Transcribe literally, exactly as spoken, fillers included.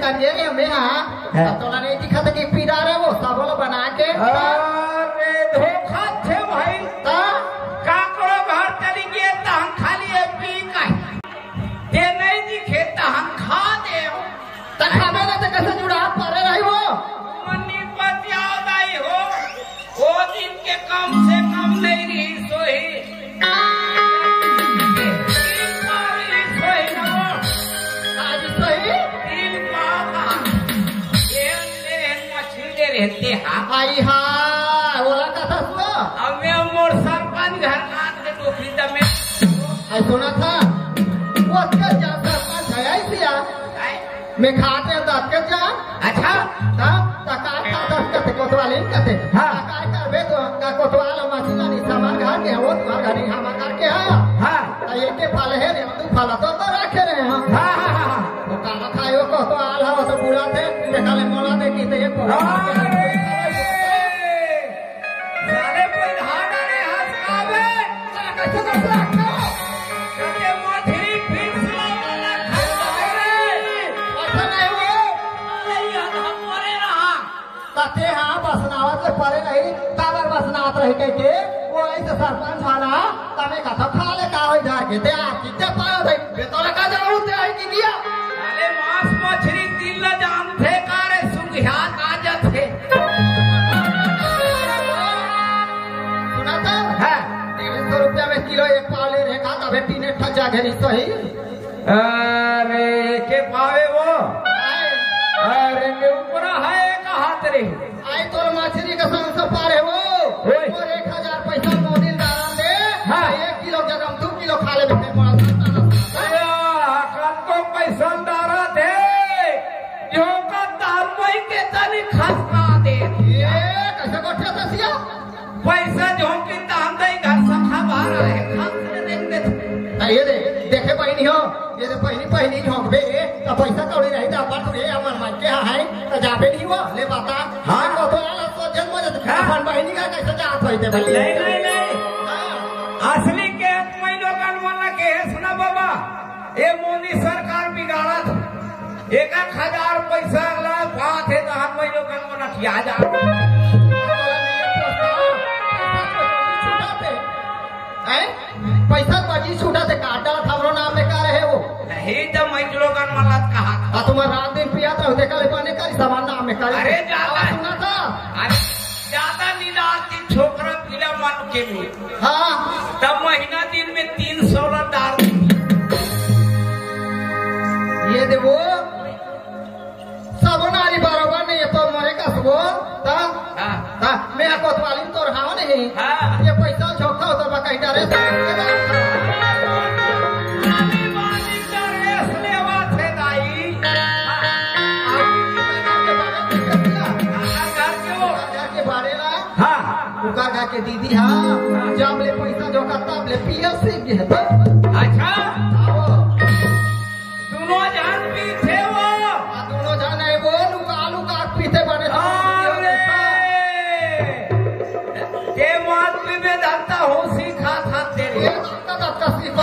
करिए रे, मैं हाँ। हाँ। तोला नहीं दिखत कि पीरा रे वो, सब ला बना के। अरे, धोखा थे भाई। हाँ? काकरो घर चली गए, तहन खाली ए पी का। ते नहीं दिखे, तहन खा दे। त खाबे ना, त कैसे जुड़ा परे रही वो? मन्नी पतियाव दाई हो। ओ दिन के कम से कम नहीं रही सोही। तीन पाव रही सोही ना वो। आज सोही? तीन पाव का। एहन ले, एहन मछली ले रहते हाँ। आई हाँ, ओला कथा सुनो। अब मैं मोर सरपंच घर हाथ में टोकरी दमे। आई सुना था, वो अतका जा सरपंच है, आई सिया। आई। मैं खाते हैं तो अतका जा। अच्छा। हाँ, त काय का दस कथे कोतवाल ही कथे। हाँ। त काय करबे तो का कोतवाल हम मछली नहीं सामान घर के, वो तुम्हार घर नहीं, हमार घर के है। हाँ। त एक के फल है रे, तू फल तो, तो रखे रहे हैं। हाँ, हाँ, हाँ, हाँ। वो काला खाए, वो कोतवाल है, वो तो बुला थे, देखा ले मोला दे की तो एक अरे! साले कोई धागा नहीं हंस का बे। साला कैसे कैसे रखो? कते मछली फिर से वाला खा रे। ऐसा नहीं हो। अरे यार, हम मरे रहा। कते हाँ बसनावत ले परे नहीं, काबर बसनावत रही कह के, वो ऐसे सरपंच वाला, तमे कथा खा ले का होई धार के, ते आ किते पायो भाई, बे तोला का जरूरत है आई की दिया? अरे मांस मछली दिल ला जानथे का रे, सुंघिया का जथे। सुना था? हाँ। डेढ़ सौ रुपया में किलो एक पाव ले रहे का, तबे तीन एक ठा जागे नहीं सही। अरे, के पावे वो? अरे, के ऊपरा है, एक हाथ रे। आई तोर मछली का संग से पारे वो। ओए। और एक हजार पैसा मोदी दारान दे। हाँ। एक किलो के हम दो किलो खा ले बेटे, बड़ा सस्ता ना। अरे, कम तो पैसा दारा दे। जो का दाम वही के तनी खसका दे। ये कैसे गोठिया था सिया? पैसा झोंकी त हम दई घर सखा बाहर आए, खास से देख देख। त ये दे, देखे बहिनी हो, ये दे बहिनी, बहिनी झोंकबे, त पैसा कौड़ी रही त अपन तू ये हमर माई के है, त जाबे नहीं हो, ले बता। हाँ। कोतवाल सोच जन्म जत, हाँ। अपन बहिनी का कैसे जात होई ते भाई? नहीं, नहीं, नहीं। हाँ। असली के मई लोगन वाला के है, सुना बाबा, ये मोदी सरकार बिगाड़त। एक एक हजार पैसा अगला पात हे, त हम मई लोगन मन अठिया जा। हैं? पैसा बजी छूटा थे, काटा हमरो नाम में का रहे वो? नहीं, त मई लोगन मन कहा। आ, तुम्हारा रात दिन पिया था, देखा ले पाने का सामान नाम में का रहे? अरे, ज्यादा सुना था। अरे, ज्यादा निदान दिन छोकरा पीला मन के में। हाँ। तब महीना दिन में तीन सौ ला डाल दी। ये देवो, सबो नारी बराबर नहीं है, तो मरे का सबो, ता? हाँ। ता, मैं कोतवाली तो रहा नहीं। हाँ। ये पैसा झोंका होता बा कहीं डाले से। नानी वाली का रेस लेवा थे दाई। हाँ। हाँ, घर के वो। घर के बारे ला। हाँ। उका गा के दीदी, हाँ, जब ले पैसा जो का तब ले पिया से गे तो। अच्छा। आओ। दोनों जान पीथे वो। आ, दोनों जान है वो, लुका लुका पीथे बने। अरे। के मात में धरता हो सीखा था तेरे। ये धक्का धक्का सीखा।